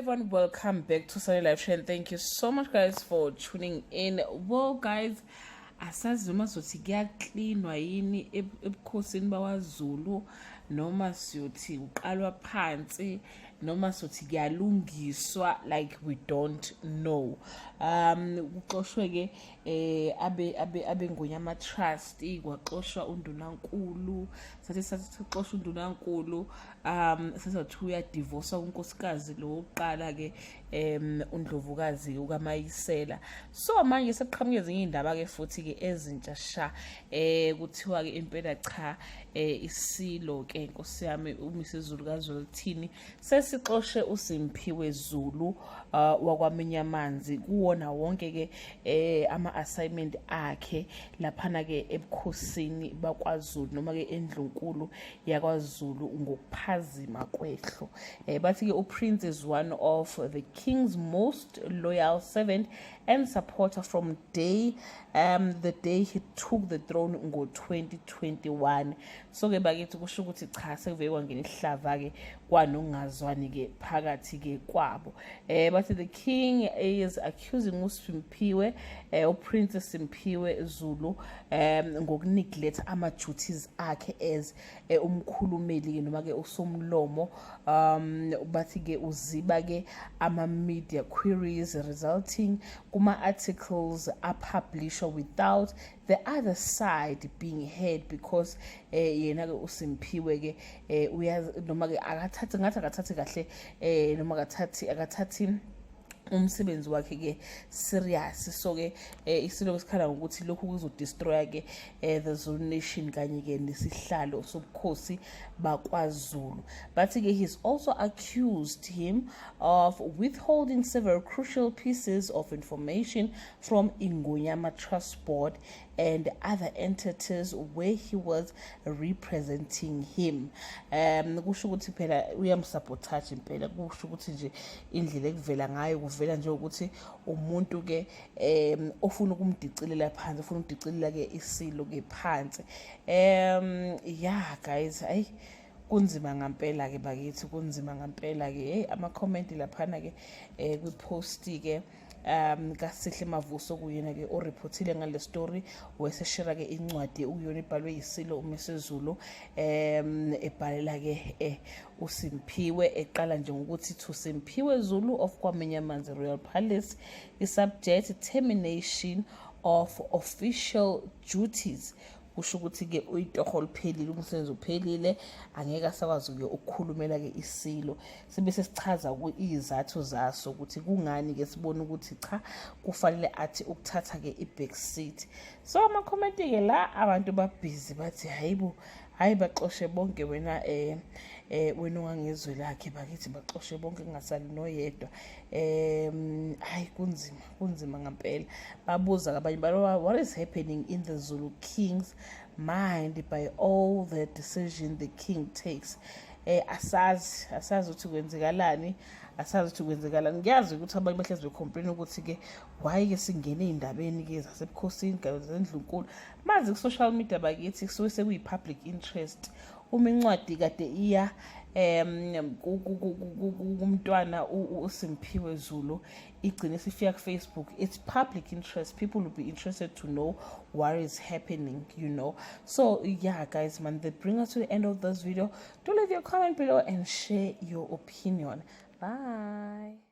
Everyone, welcome back to Sunny Live Show and thank you so much, guys, for tuning in. Well, guys, asazi noma sothi kuyaklinwa yini ebukhosini bakwaZulu, noma siyothi uqalwa phansi, noma sothi kuyalungiswa. Like, we don't know. Kuxoshwe ke abe Ngonyama Trust, kwaxoshwa undunankulu. Sathi kuxoshwa undunankulu, sathi uyadivorce unkosikazi lo wokuqala ke, uNdlovukazi ukaMayisela. So manje sekuqhamuke ezinye izindaba ke futhi ke ezintsha sha. Kuthiwa ke impela cha, isilo ke, inkosi yami uMisuzulu kaZwelithini, sesixoshe uSimphiwe Zulu wakwaMinyamanzi kuwona wonke ke ama assignment akhe laphana ke ebukhosini bakwaZulu, noma ke endlunkulu yakwaZulu, ngokuphazima kwehlo. Bathi ke uPrince is one of the king's most loyal servant and supporter from day the day he took the throne ngo-2021. So ke bakithi, kusho ukuthi cha, sekuvele kwangena isihlava ke, kwanokungazwani ke phakathi ke kwabo. Bathi the king is accusing uSimphiwe, uPrince Simphiwe Zulu, ngokuneglect ama duties akhe as umkhulumeli ke, noma ke usomlomo. Bathi ke uziba ke ama media queries, resulting kuma articles apublishwa without the other side being heard, because yena ke uSimphiwe ke uyazi noma ke akathathi, ngathi akathathi kahle, noma akathathi umsebenzi wakhe ke serious. So ke isilo sikhala ngokuthi lokhu kuzodestroya ke the Zulu nation kanye ke nesihlalo sobukhosi bakwaZulu. Bathi ke he's also accused him of withholding several crucial pieces of information from Ingonyama Trust Board and other entities where he was representing him. Kusho ukuthi phela uyamsabotage impela. Kusho ukuthi nje indlela ekuvela ngayo, kuvela nje ukuthi umuntu ke ofuna ukumdicilela phansi, ufuna ukudicilela ke isilo ke phansi. Yeah guys, ayi, kunzima ngampela ke bakithi, kunzima ngampela ke. Hey, ama comment laphana ke kwi-post ke kaSihle Mavuso, kuyena ke oreportile ngale story, weseshare ke incwadi ukuyona ibhalwe yisilo uMisuzulu, ebhalela ke uSimphiwe, eqala nje ngokuthi, "To Simphiwe Zulu of KwaMinyamanzi Royal Palace, i-subject, termination of official duties." Kusho ukuthi-ke itoho liphelile, umsebenzi uphelile, angeke asakwazi-ke ukukhulumela-ke isilo. Sibe sesichaza izathu zaso ukuthi kungani-ke sibone ukuthi cha, kufanele athi ukuthatha-ke i-back seat. So ama-comment-ke la, abantu babhizi bathi, "Hayibo, hayi, baxoshe bonke wena, wena ongangezwe lakhe bakithi, baxoshe bonke, kungasali noyedwa." Hayi, kunzima, kunzima ngampela. Babuza abanye balo, "What is happening in the Zulu king's mind by all the decision the king takes?" Asazi, asazi ukuthi kwenzekalani, asazi ukuthi kwenzekalani. Ngiyazi ukuthi abanye bahlezi becomplain ukuthi-ke why ke singene ey'ndabeni-ke zasebukhosini kanye zendlunkulu. Mazi ku-social media bakithi, kusuke sekuyi-public interest. Uma incwadi kade iya kumntwana uSimphiwe Zulu, igcine sifika ku-Facebook, it's public interest. People will be interested to know what is happening. So yeah guys, man, that bring us to the end of this video. Do leave your comment below and share your opinion. Bye.